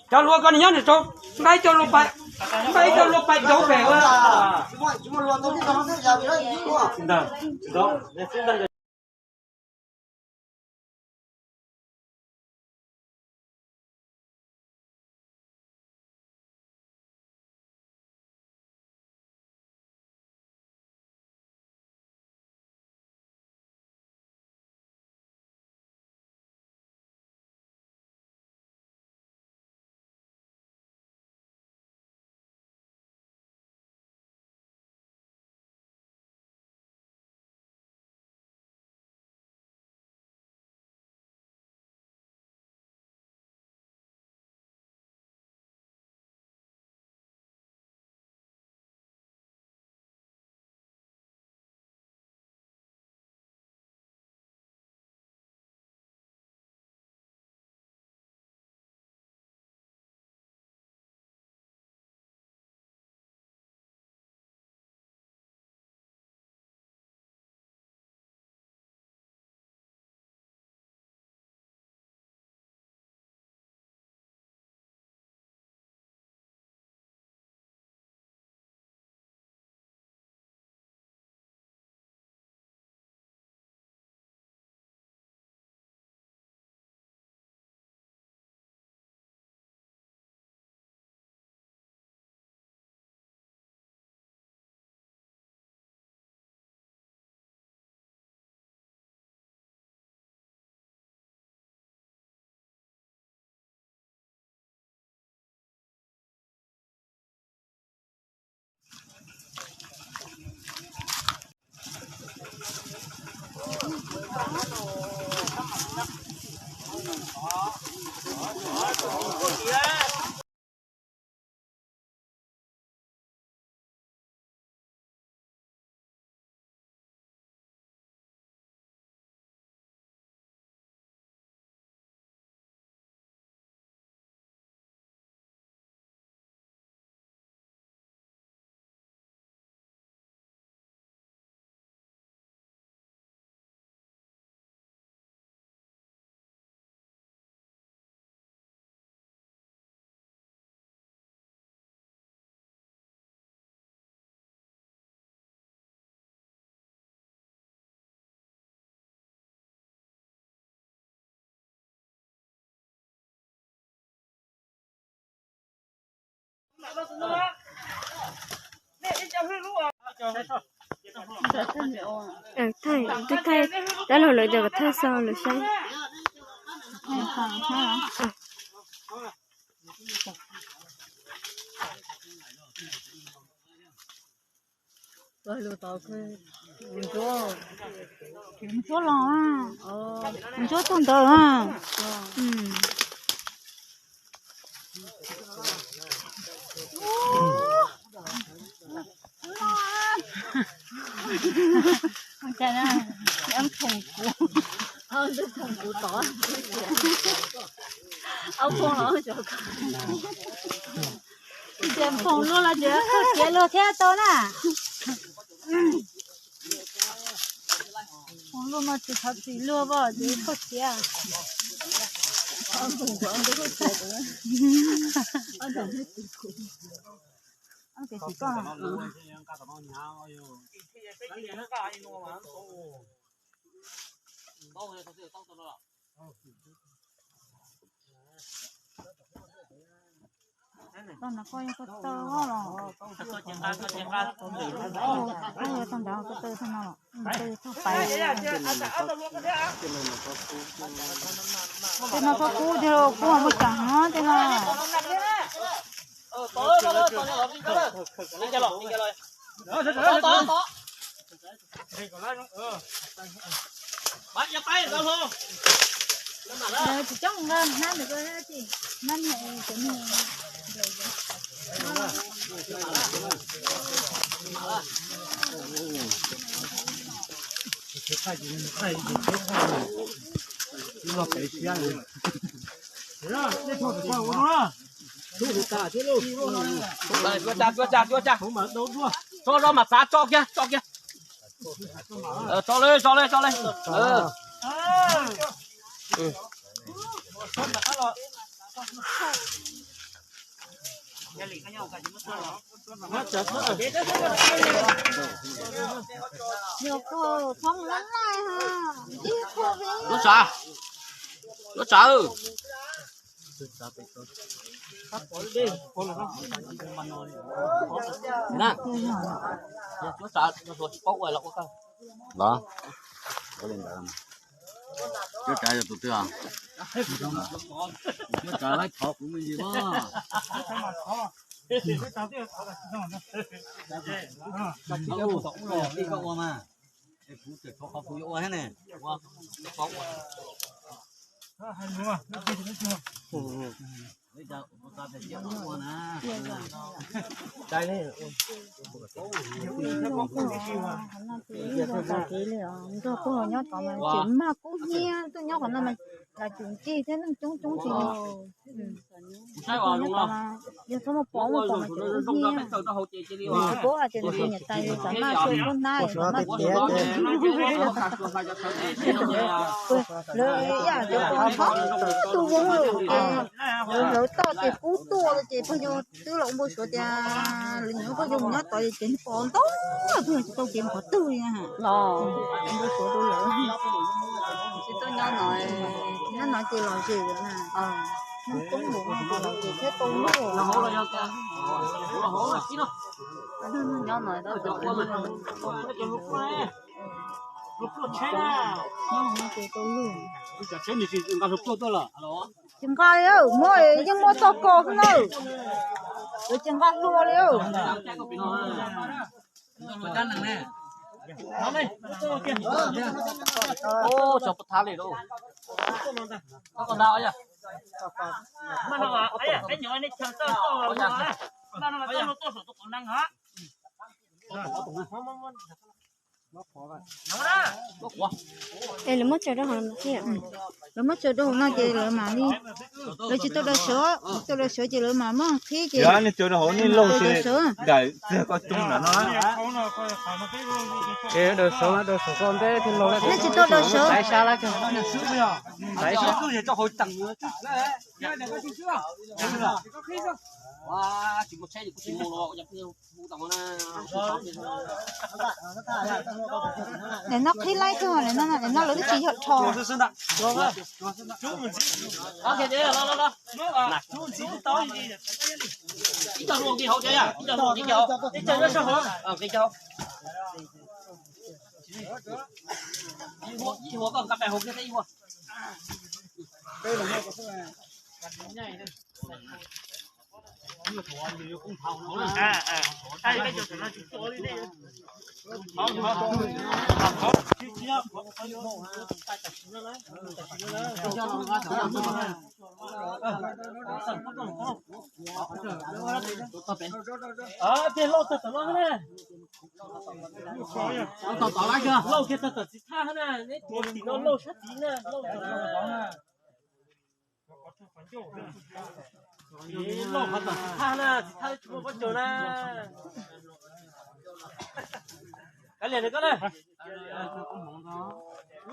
Cov hluas koj nyob nws rau, npaj ib co luag pais, npaj ib co luag pais rau pem. Thaij, thaij, tab lug lawv cov kom thaij xo lawv saib. Ntsuab los, ntsuab tug ntawd. Ces foom luaj los ces khaub siav luag thiab tau na. Foom luaj no tsis thov txim luag os, ces khaub siav. Tau no koj yog koj taw los? Koj yog tau ntawd koj taw tau no los? Taw tau pais. Tej no txhob kub, kub muaj cas hov tej no. Tsis coob nqa hnab ntawm ko, hnab cov nug. Tso zog mas xav tso kiag, tso kiag. Tso li, tso li, tso li. Lub tsav, lub tsav. Lub tsav tsis paub ua los ua kawg. Los, lub tsav yog tus twg? Lub tsav laib thov kuv me ntsis mas. Koj ua mas, kuv tseem tshuav qhov kuv yuav ua thiab ne. Nrog pog nyob tod mas tseem mag kub hnyiab, tuaj nyob qhov no mas lam cum ncig thiab neeg coob coob tsis yog. Yog txhob muaj pov, muaj pov mas tseem kub hnyiab. Tsis paub hais tias nws tus niam tais xav maj xyov kub hnab xav maj. Lawv ib yam cov pog thoob tus zoo lawm ces lawv hlawv toj ces kub tuaj ces pog yawg twb los ua npau suav tias lawv nyob pog yawg mus nyob tod ces pog ntau, pog yawg tsis tau kev mus qhov twg li na. Ua npau suav rau lawv. Tsis tau nyob no, nyob no ces lom zem lawm na. Neeg coob lawm ces thiaj tau luaj. Nyob no tau luaj. Tsis nqa li, muab yeej muab txoj kos xwb na. Tsis nqa hlua li. Es lawv muab tsaws rau hauv no thiab. Lawv muab tsaws rau hauv no ces lawv mam li, lawv tsis tau daws sawv, tsis tau daws sawv ces lawv mam muab qhib ces nej tsaws rau hauv nej laug ces daws txiag koj coob ntawm no. Ces daws sawv, daws sawv koj npeb thiaj laug. Nej tsis tau daws sawv. Xaiv sab lab kawg. Xaiv sab. Daim no qhib laib kawg, daim no lawv twb tsis yog rho. Tig lauj tag tom no na. Lauj kiag tag tom txiv thaj na, neb tuav tim no lauj sab tid na, lauj tag tom no na. Lauj qhov tom txiv thaj na, txiv thaj tsis muaj pob tsaws na. Kav liam nws koj na.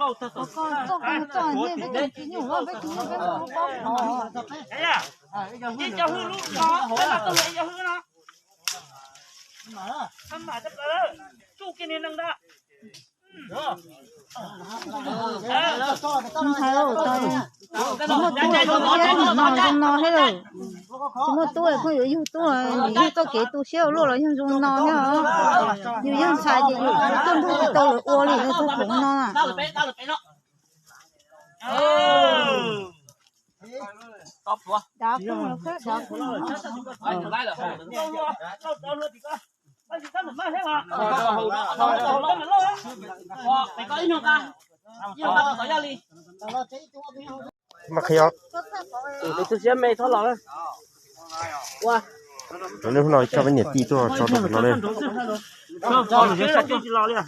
Lauj tag tom txiv thaj na, tuav tim neb. Ib co hwj lub no, ib co hwj no. Tsuj kiag niag neeg ntag. Ntxhais, tsis muaj tub, tsis muaj tub, zoo no thiab lawm. Tsis muaj tub pheej yuav yug tub, yug txoj kev tu siab ua luaj los yog zoo no thiab. Yus yog ntxhais ces yus tuaj nrog tsis tau lawv ua li lawv txog khoom no na. Mas qhia, tus siab me txhob los. Ua, rau nej hnub no coj peb niam tij tuaj tso rau pem no li. Ua rau cov hluas kawm koj na.